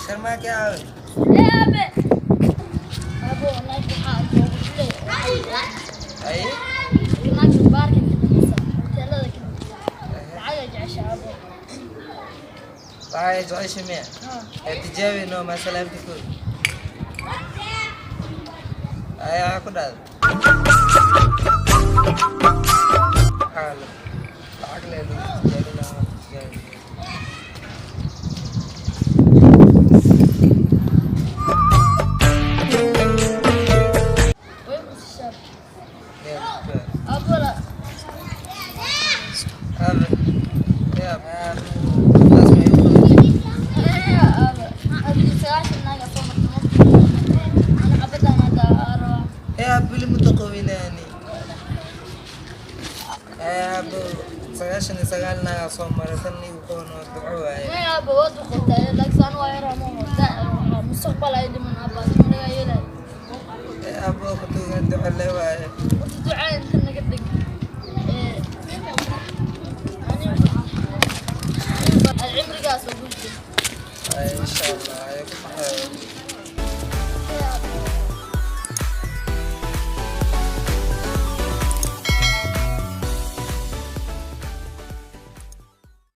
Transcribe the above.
Sharmaake aawe? Aabe, abo, naag waxaa leeyahay. Haye. Naagta baarka ka dhigaysa, hoteelada ka dhigaysa, lacag ay jecesha, abo. Waxay jecesha miya? Ee tijaabi noo maa salaamta kood. Haye, waxaa ku dhacday waxaa lacag lee lagu tijaabinaa, waa tijaabi. Way qosashaa. Yaa. Abo la. Aabe, yaa aabe, taas ma igu qabatay? Aabe, adiga 90 naaga soo martay, ana cabadan hadda rabaa. Ee aab, weli ma daqoobinaani. Ee aabo, 99 naagaa soo maray, tan igu qaban waa duco waaye. May aaba, waad u qabtaa, laakiin anu waa yaraa, ma mustaqbal ay dhiman, aaba naga yeelay. Ee aabo, ku tuugan duco le waaye. Horta ducaa inta naga dhig. Ee cimrigaas oo gudbi. Ay, insha Allah ay ku baxayo.